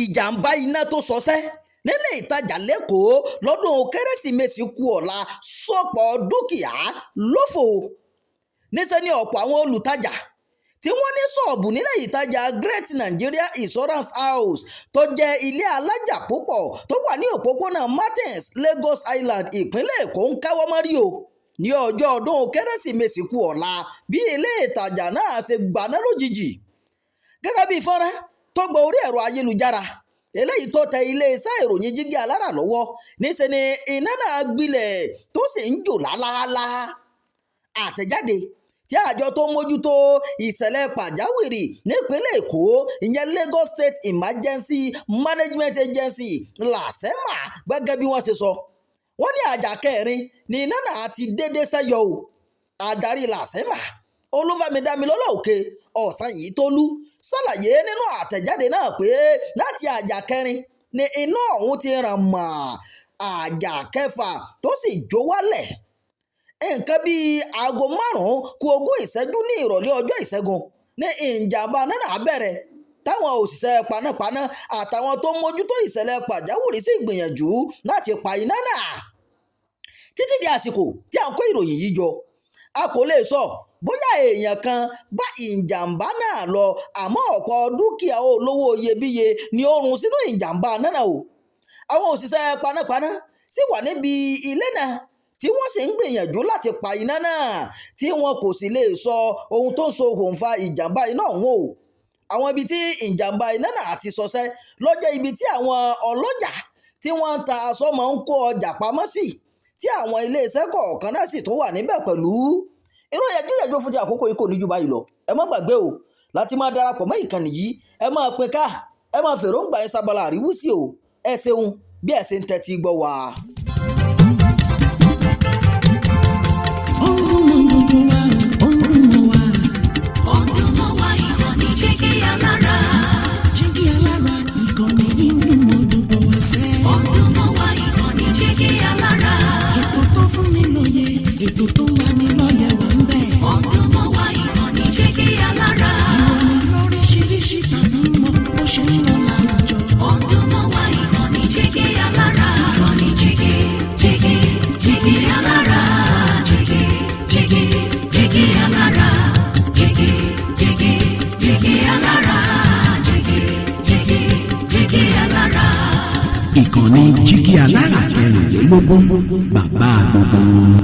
Ìjàmbá iná tó ṣọṣẹ́ nílé ìtajà l'Ékòó lọ́dún Kérésìmesì kù ọ̀la sọ̀pọ̀ dúkìá lófò. Níṣẹ́ ni ọ̀pọ̀ àwọn olùtajà tí wọ́n ní ṣọ́ọ̀bù nílé ìtajà Great Nigeria Insurance House, tó jẹ́ ilé alájà púpọ̀ tó wà ní òpópónà Martins, Lagos Island, ìpínlẹ̀ Èkó, ń káwọ́ mọ́rí o ní ọjọ́ ọdún Kérésìmesì kù ọ̀la bí ilé ìtajà náà ṣe gbaná lójijì. Gẹ́gẹ́ bí fọ́nrán tó gba orí ẹ̀rọ ayélujára eléyìí tó tẹ iléeṣẹ́ ìròyìn Jígí Alára lọ́wọ́, níṣẹ́ ni iná náà gbilẹ̀ tó sì ń jò lálaalá. Àtẹ̀jáde tí àjọ tó mójútó ìṣẹ̀lẹ̀ pàjáwìrì nípínlẹ̀ Èkó, ìyẹn Lagos State Emergency Management Agency, LASEMA, gẹ́gẹ́ bí wọ́n ṣe sọ, wọ́n ní àjà kẹrin ní iná náà ti dédé ṣẹ́yọ o. Adarí LASEMA, Olúfẹ́mi Dámilọ́lá Òkè Ọ̀sanyìntólú, ṣàlàyé nínú àtẹ̀jáde náà pé láti àjà kẹrin ni iná ọ̀hún ti ràn mọ́ àjà kẹfà tó sì jó wálẹ̀. Nǹkan bíi aago 4:20 ní ìrọ̀lẹ́ ọjọ́ Ìṣẹ́gun ní ìjàmbá náà bẹ̀rẹ̀, táwọn òṣìṣẹ́ panápaná àtàwọn tó ń mójútó ìṣẹ̀lẹ̀ pàjáwìrì sì gbìyànjú láti pa iná náà. Títí di àsìkò tí à ń kó ìròyìn yìí jọ, a kò lè sọ bóyá èèyàn kan bá ìjàmbá náà lọ, àmọ́ ọ̀pọ̀ dúkìá olówó iyebíye ni ó run sínú ìjàmbá náà o. Àwọn òṣìṣẹ́ panápaná sì wà níbi ilé náà tí wọ́n sì ń gbìyànjú láti pa iná náà, tí wọn kò sì lè sọ ohun tó ń ṣokùnfà ìjàmbá iná ọ̀hún o. Àwọn ibi tí ìjàmbá iná náà ti ṣọṣẹ́ ló jẹ́ ibi tí àwọn ọlọ́jà tí wọ́n ń ta aṣọ máa ń kó ọjà pamọ́ sí, tí àwọn iléeṣẹ́ kọ̀ọ̀kan náà sì tún wà níbẹ̀ pẹ̀lú. Ìròyìn ẹjọ́ fún ti àkókò yìí kò ní jù báyìí lọ. Ẹ má gbàgbé o láti máa darapọ̀ mọ́ ìkànnì yìí. Ẹ máa pín ká, ẹ máa fèròǹgbà yín sábàlá àríwísí o. Ẹ ṣeun bí ẹ ṣe ń tẹ́tí gbọ́ wa. Ó ń dún mọ́ gbogbo wa, ó ń dún mọ́ wa. Ó ń dún mọ́ wa, ìkànnì Jígí Alára. Jígí Alára, ìkànnì yìí ń dún mọ́ gbogbo wa sẹ́. Ó ń dún mọ́ wa, ìkànnì Jígí Alára. Ètò tó fún ni lóye, ètò tó ń lani lọ́yẹ̀ wà ń bẹ̀. Ó ń dún mọ́ wa, ìkànnì Jígí Alára. Ìròyìn lóríṣiríṣi tàbí mọ bó ṣe ń lọ láwùjọ. Ó ń dún mọ́ wa, ìkànnì Jígí Alára. Ìkànnì Jígí, Jígí, Jígí Alára. Jígí, Jígí, Jígí Alára. Jígí, Jígí, Jígí Alára. Jígí, Jígí, Jígí Alára. Ìkànnì Jígí Alára 24, bàbá gbogbo wọn.